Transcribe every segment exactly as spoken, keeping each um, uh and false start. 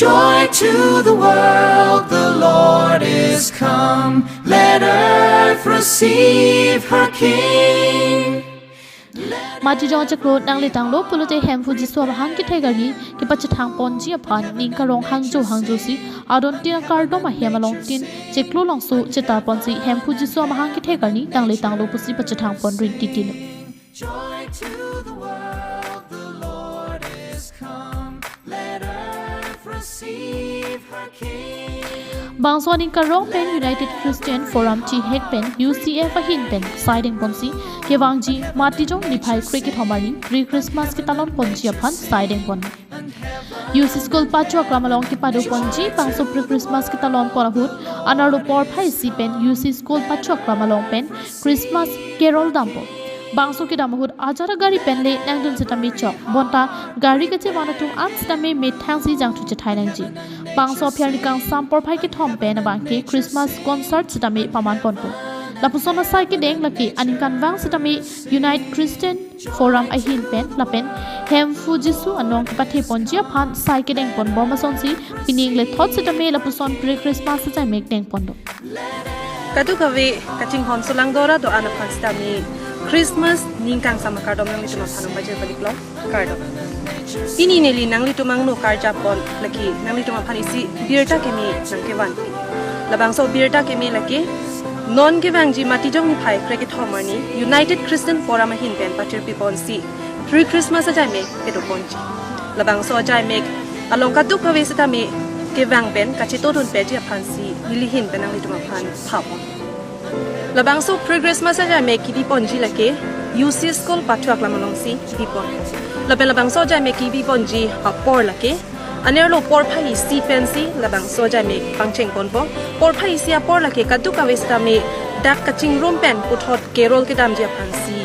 Joy to the world, the Lord is come. Let earth receive her King. Matijong chiklo nanglitanglo pulote Hemphu Jisu amahang kethek arni kepachethang ponji aphan ning karong hangjo hangjo si adon tin akardom ahem along tin chiklo longso chetar ponsi Hemphu Jisu amahang kethek arni nanglitanglo pusi pachethang pon ring titilo. Joy to the world, the Lord is come. Let earth receive her King. Bangso aning karong pen United Christian Forum chihek pen U C F ahin pen saideng ponsi kevangji Matijong niphai krekethom arni pre-Christmas ketalon ponji aphan saideng pon. U C school pacho aklam along kepado ponji bangso pre-Christmas ketalon pon ahut anerlo porphai isi pen U C school pacho aklam along pen Christmas carol dampo. Bangso kedam ahut ajat agari pen le nangdun sitame chok. Bonta gari kachevan atum an sitame methang si jangthu chethai nangji. Bangso aphi arni kangsam porphai kethom pen abangke Christmas concert sitame paman ponpo. Lapuson asai kedeng lake aningkanvang sitame United Christian Forum ahin pen lapen Hemphu Jisu anong kepathe ponji aphan sai kedeng pon bom asonsi pining le thot sitame lapuson pre-Christmas ajaimek deng pon do. Kadokave kachinghon solangdo ra do-an aphan sitame Christmas ning kangsam akardom nanglitum aphan nangpajir palik lo, kardom. Pini neli nanglitum angno karjap pon lake nanglitum aphan isi birta keme nangkevanpi. Labangso birta keme lake non kevangji Matijong niphai krekethom arni United Christian Forum ahin pen pathirpi ponsi pre-Christmas ajaimek kedo ponji. Labangso ajaimek along kadokave sitame kevang pen kachetongdun peji aphansi neli ahin pen nanglitum aphan phapon. Labangso pre-Christmas ajaimek kebi ponji lake U C school pacho aklam alongsi kebi pon. Lapen labangso ajaimek kebi ponji apor lake anerlo porphai isi pensi labangso ajaimek pangcheng ponpo. Porphai isi apor lake kadokave sitame dak kachingrum pen puthot carol kedamji aphansi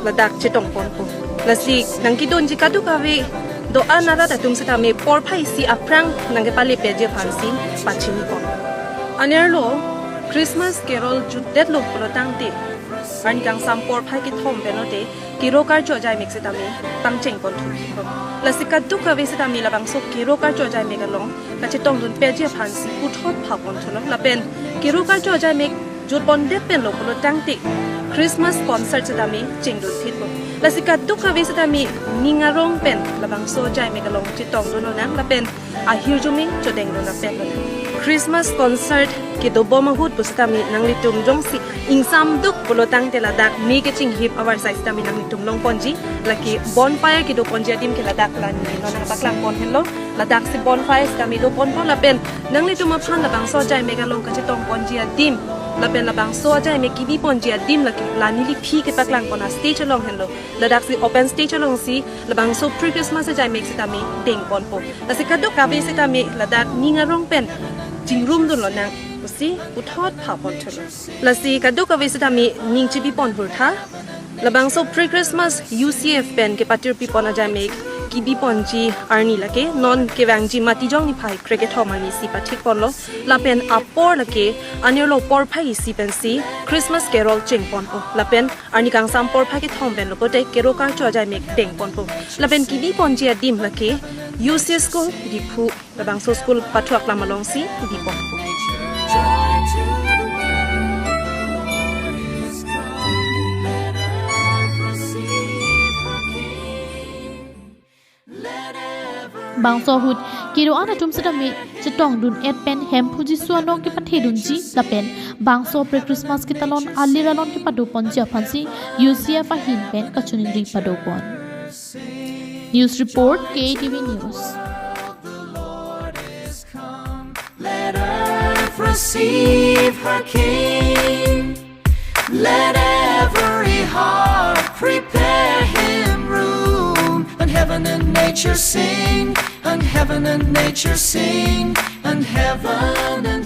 ladak chetong ponpo. Lasi nangkedunji kadokave do-an arat atum sitame porphai isi aphrang nangkepale peji aphansi pachini pon. Anerlo Christmas carol jutdetlo pulo tangte arni kangsam porphai kethom pen lote kero karcho ajaimek sitame pangcheng pon thu. Lasi kadokave sitame labangso kero karcho ajaimek along kachetongdun peji aphansi puthot phapon thulo. Lapen kero karcho ajaimek jut pondet pen lo pulo tangte Christmas concert sitame chengdun thitlo. Lasi kadokave sitame ning arong pen labangso ajaimek along chetongdun lonang lapen ahirjume chodengdun lapen lonang. Christmas concert kedo bom ahut pusitame nanglitum jongsi ingsamduk pulo tangte ladak me kachinghip avarsai sitame nanglitum long ponji, lake bonfire kedo ponji adim ke ladak la neli non nangpaklang pon henlo. Ladaksi bonfire sitame do ponpo lapen nanglitum aphan labangso ajaimek along kachetong ponji adim lapen labangso ajaimek kebi ponji adim lake la neli aphi kepaklang pon a-stage along henlo. Ladaksi open stage alongsi labangso pre-Christmas ajaimek sitame deng ponpo. Lasi kadokave sitame ladak ning arong pen chingrumdun lonang pusi puthot phapon thulo. Lasi kadokave sitame ning chibi pon hurtha. Labangso pre-Christmas U C F pen kepathirpi pon ajaimek kebi ponji arni lake non kevangji Matijong niphai krekethom arni si pathik ponlo. Lapen apor lake anerlo porphai isi pensi Christmas carol cheng ponpo. Lapen arni kangsam porphai kethom pen lo pote kero karcho ajaimek deng ponpo. Lapen kebi ponji adim lake U C school Diphu labangso school pacho aklam alongsi kebi ponpo. Bangso ahut kedo-an atum sitame chetongdun et pen Hemphu Jisu anong kepathedunji lapen bangso pre-Christmas ketalon alir alon kepado ponji aphansi U C F ahin pen kachiningri pado pon. News report, K A T V News. Let earth receive her King. Let every heart prepare him room. And heaven and nature sing, and heaven and nature sing, and heaven and